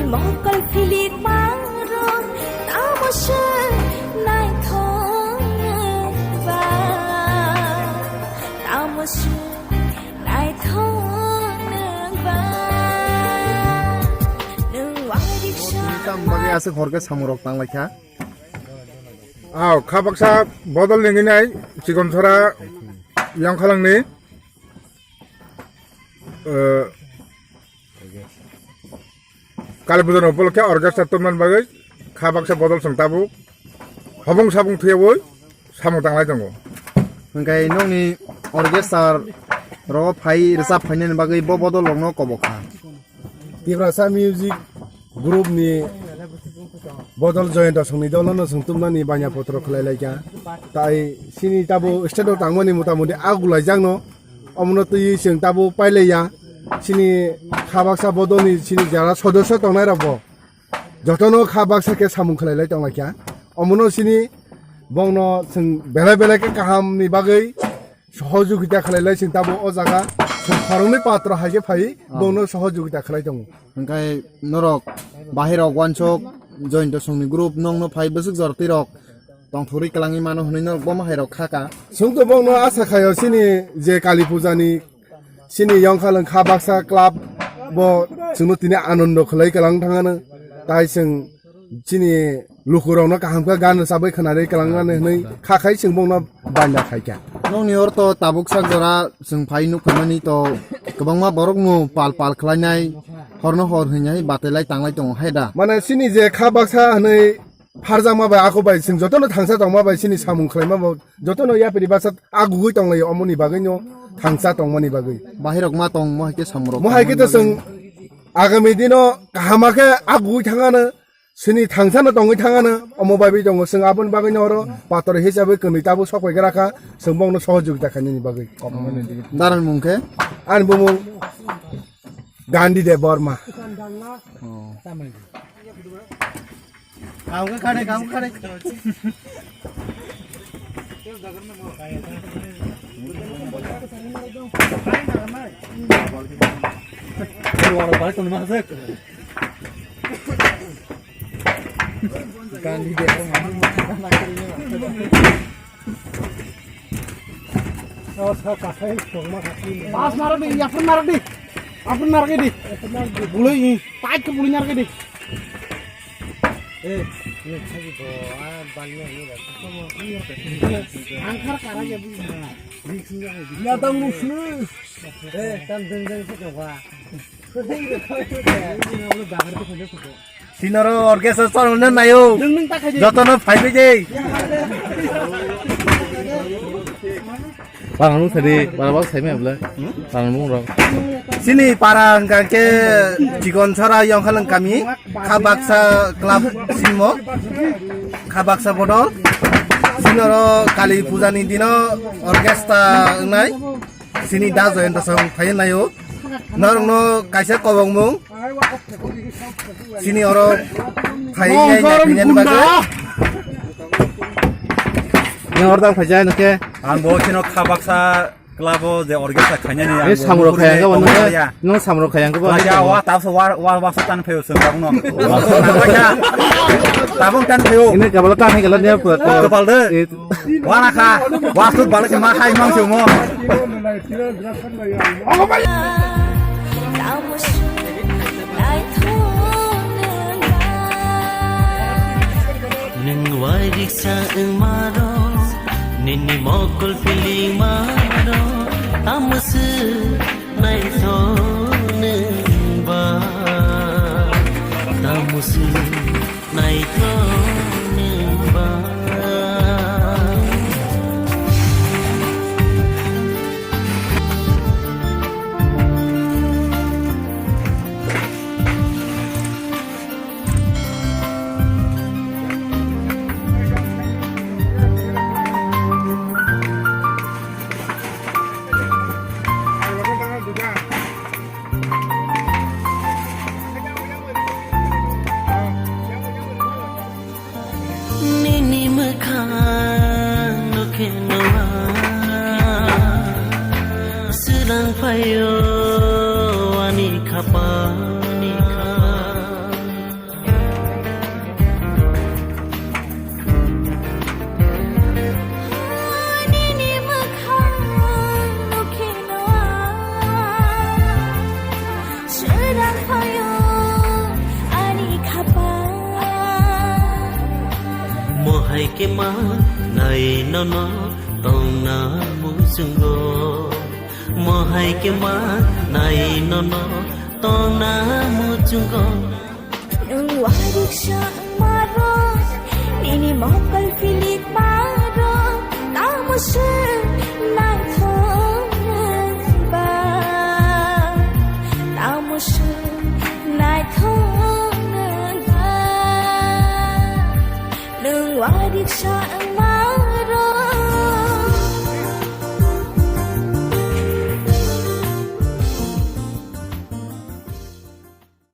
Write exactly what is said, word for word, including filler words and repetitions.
Mokol philik marok, tamo se naithok nang ba, tamo se naithok nang ba, nwng wairiksa. Tamo bagwi aswk hor khe samung rok tang lai kha. Aw, kha baksa bodol nengwi nai, chikon sora Yongkhalangni, eh, Kali Puja ni upolokhe orchestra tongmani bagwi kha baksa bodol chwng tabuk hobong sabong thwiyawi samung tanglai tongo. Hwnkhe nokni orchestra rogo phai rwchap phainani bagwi bo bodol rokno kobok kha. Tiprasa Music Group ni bodol Joyanta Songni dolo no chwng tumnani banya potro khlai lai kha. Tai sini tabo state o tangmani mota moti agulai jak no. Omono twi chwng tabo pailaiya. Sini kha baksa bodol ni sini jara sodosyo tongnai rok bo jotono kha baksa khe samung khlai lai tong lai kha. Omono sini bongno chwng belai belai khe kaham ni bagwi sohojogita khlai lai chwng tabo o jaga chwng khoroknwi patro hai khe phai bongno sohojogita khlai tongo. Hwnkhe norok bahai rok uansuk Joyanta Songni group nokno phai bwswk jora twi rok tongthorwi kwlangwi mano hwnwi norok bo mahairok kha ka. Chwng to bongno asa khaio chini je Kali Puja ni chini Yongkhalwng kha baksa club bo chwngno tini anondo khwlai kwlang thangano. Tai chwng chini lukurokno kaham khe gan rwchabwi khwnarwi kwlangnani hwnwi kha khai chwng bongno banda khai kha. Nokni oro to tabuk sak jora chwng phai nuk phaimani to kwbangma borokno pal pal khlainai horno hor hwnwi hai batai lai tanglai tongo hai da. Mane chini je kha baksa hwnwi pharjakma bai, ako bai chwng jotono thangsa tongma bai, chini samung khlaima bo jotono yapri basa agugwi tonglaio, omoni bagwino thangsa tongmani bagwi. Bahai rok ma tong, mo hai khe samung rok mo hai khe to tongmani chwng bagwi. Agami dino kaham khe agugwi thangano, chini thangsano tongwi thangano, omo bai bai tongo chwng aboni bagwino oro pator hisabe kwnwi tabuk sok pai gra kha, chwng bongno sohojogita khainani bagwi. Daran mung khe? Ani bumung Gandhi Debbarma. Oh. Kamu ke kade, kamu kade. Gandhi de. Pas narok di, apun narok di. Apun narok di. Bulai, pai ke bulai narok di. Eh, ini lagi bawa balik ini. Angkar kara ya bu. Ya tang musuh. Eh, tang deng deng sih coba. Sinoro orchestra chorong na nayo. Jotono phaibai de. Bang nung sadi, bang bang sai me bla. Bang nung rok. Sini para hwnkha khe Chikon Sora Yongkhalwng kami, Khabaksa Club simo, Khabaksa Bodol. Sinoro Kali Puja ni dino orchestra wngnai. Sini da Joyanta Song phai nayo. Norokno kaisa kobongmung. Sini oro phai nai nai phai nai bagwi. Yang oro tang phai jai nokhe. Ang bo sino Khabaksa club o je orchestra khainani. Eh, samro khayang ka wano. No samro khayang ka wano. Wa ta so wa wa wa so tan phai o sung ka no. Tabung tan phai o. Ini kabala tan hai kala dia pura. Kepal de. Wana kha, wasuk balak ma khai mang se mo. Nwng wairiksa wng maro, nini mokol pili maro, tamoswk naithok nwng ba, tamoswk. Naithok nwng ba. Hai khe ma nai nono tongna muchungo. Mo hai khe ma nai nono tongna muchungo. Nwng warik sa maro, nini mokol pilik maro, tamo se naithok nwng ba, tamo se naithok nwng ba. Nwng warik sa